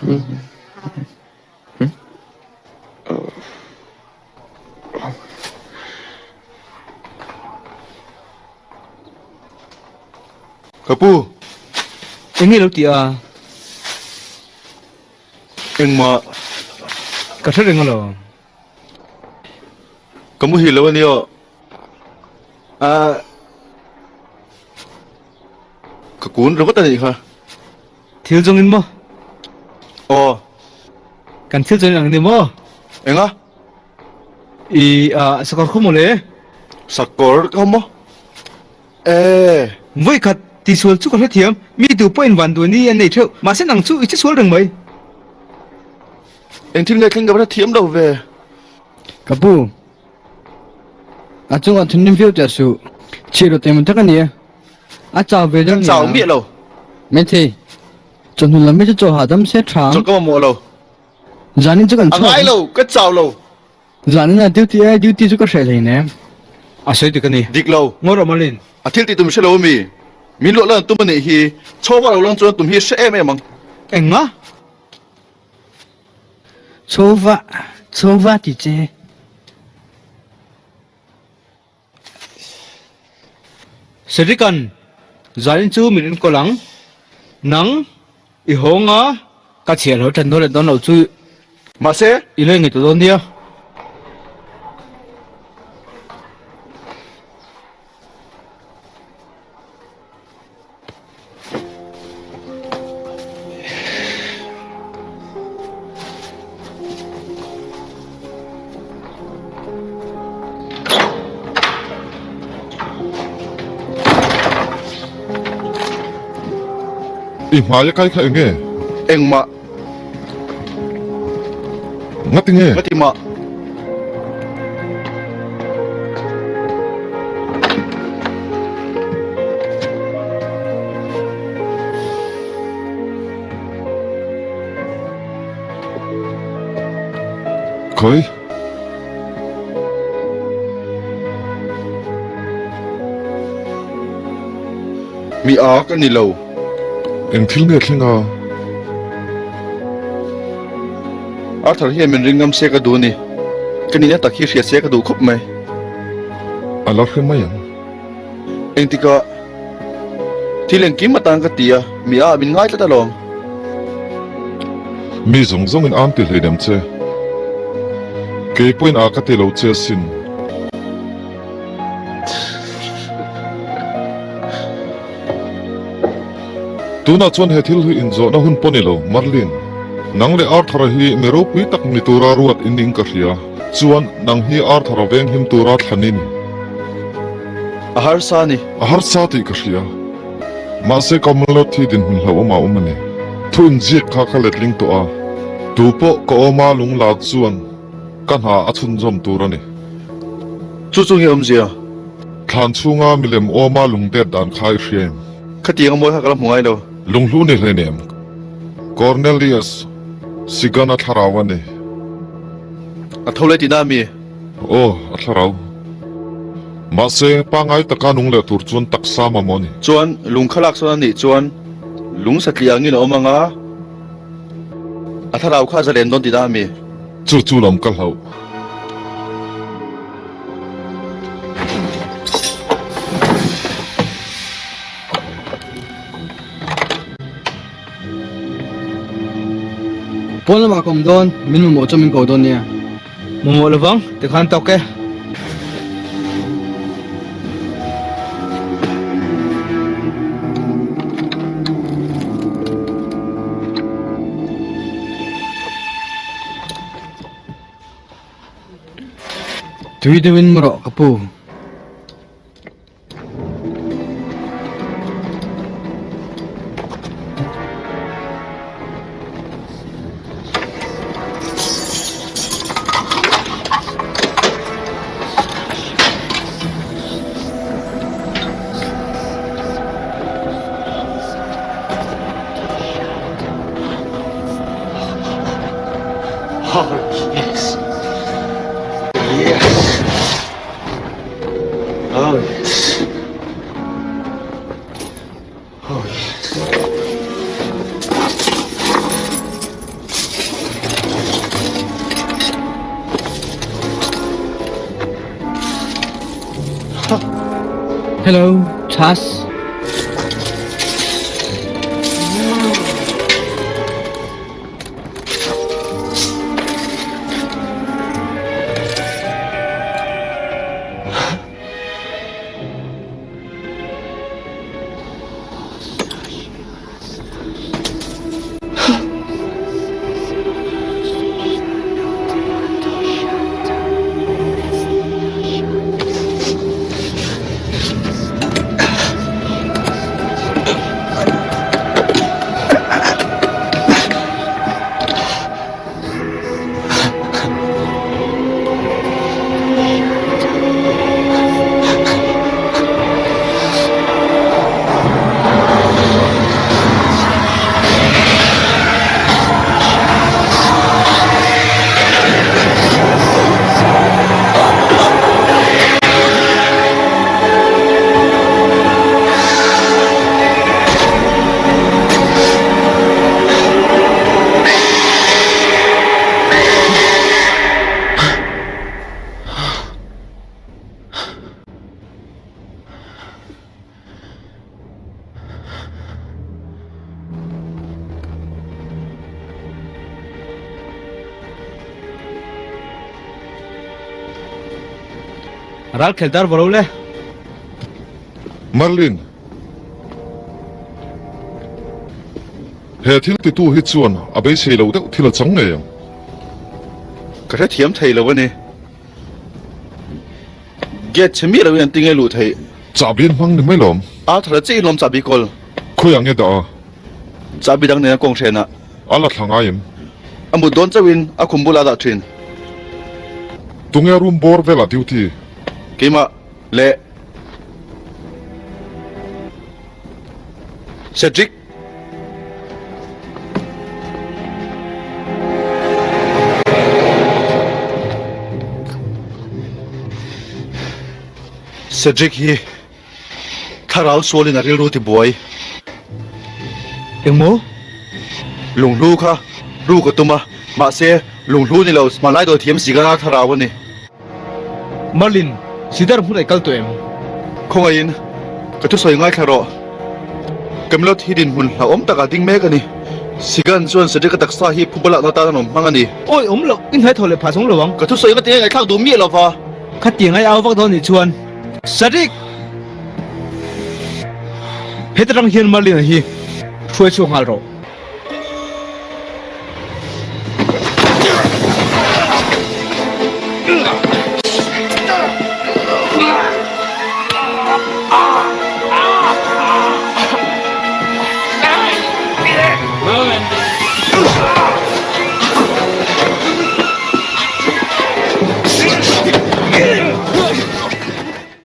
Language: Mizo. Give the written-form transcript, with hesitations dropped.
Ka pu. Eng nge lo tih a? Engmah. Ka hre reng alawm. Ka muhil lo ania. Ah. Ka kun ringawt a nih kha. Thil zawngin maw? Aw. Kan thil zawngin ang ni maw? Enga? I ah sakawr khaw maw le? Sakawr khaw maw? E. Vawi khat tisual chu ka hrethiam, mi tu pawhin van duh ni an nei theuh, mahse nang chu i che sual reng mai. Eng thil nge thleng ka va hrethiam lo ve. Ka pu, a chungah thinrim viau teh suh, chhiah lo teh maw tak a nia. A chau ve deuh nia. Ka chau miah lo. Maithei, chawhnu lam hi chu chaw hahdam se tha ang. Chaw ka mamawh lo. Zanin chu kan chhuak. A ngai lo, ka chau lo. Zanin a duty e, duty chu ka hreh hlei nem. A sawi dik a ni. Dik lo. Ngaw rawh Malin. A thil tih tum hre lo ami? Min luah lan tum a nih hi. Chhawva lo lang chuan tum hi hre em em ang. Enga? Chhawva, chhawva ti che. Cedric-a'n zanin chu min enkawl ang. Nang i hawng a, ka chhiar lo tan dawn leh dawn loh chu Mahse, i lo inngei tawh dawn nia. I hmai a kai kha eng nge? Engmah. Ngati nge? Ngati mah. Khawi? Mi a ka ni lo. Eng thil nge thleng a? Arthur hian min ring ngam se ka duh a ni. Ka nihna tak hi hria se ka duh khawp mai. A la hre mai ang. Engtikah thil engkim atan ka ti a, mi a min ngai tlat alawm. Mi zawng zawngin an ti hleinem che. Kei pawhin a ka ti lo che asin. Tunah chuan he thil hi inzawhna hun pawh ni lo, Marlin. Nang leh Arthur-a hi mi ropui tak ni tura ruat in ning ka hria. Chuan, nang hi Arthur-a venghim tura thlan i ni. A harsa a ni. A harsa tih ka hria. Mahse, Commonwealth hi dinhmun hlauhawm a awm a ni. Thu inziak kha ka letling tawh a. Tu pawh ka awma lungla chuan ka hna a chhunzawm tur a ni. Chu chu nge awmzia? Thlan chhunga milem awma lungdet dan kha i hria em? Khatiang a mawi kha ka la hmu ngai lo. Lunghlu ni hleinem. Cornelius Sigan a thlarau a ni. A tho leh tihna a mi? Aw, a thlarau. Mahse, pangai taka nung leh tur chuan taksa mamawh a ni. Chuan, lung kha lak sawn a nih chuan lung satliah angin a awm ang a, a thlarau kha a zalen dawn tihna a mi? Chu chu lam ka hlauh. Pawn lamah ka awm dawn, min mamawh chuan min ko dawn nia. Mamawh lovang, tikhan tawk e. Tui deuhin mu rawh ka pu. Hello, Chas. Ral khel dar valo le. Merlin, he thil titu hi chuan a beisei lo deuh thil a chang ngei ang. Ka hrethiam thei lo a ni. Gate chhe miah loin an ti nge luh theih. Chahbi an hmang ni mai lawm. Arthur a chiah in lawm chahbi kawl. Khawi ang nge dah a? Chahbi dang nen a kawng hren a. A la thla ngai em? A mut dawn chauhin a khum bulah a dah thin. Tunge room bawr velah duty? Keimah leh Cedric. Cedric hi thlarau sualin a rilru tibuai. Engmaw? Lunghlu kha ru ka tum a, mahse lunghlu ni lo hmanlai dawi thiam si ka ral thlarau a ni. Merlin, Sidar hmun ah i kal tawh em? Khawngaihin, ka thusawi ngaithla rawh. Camelot hi dinhmun hlauhawm takah ding mek a ni. Sigan chuan Cedric-a taksa hi phuba lakna tan a rawn hmang a ni. Awi, awm loh, i hnaithawh leh phah zawng lo ang. Ka thusawi nga tinge ngaihthlak duh miah lova. Khatiang ai au vak dawn nih chuan Cedric! Heta tang hian Merlin-a hi hruai chhuak nghal rawh.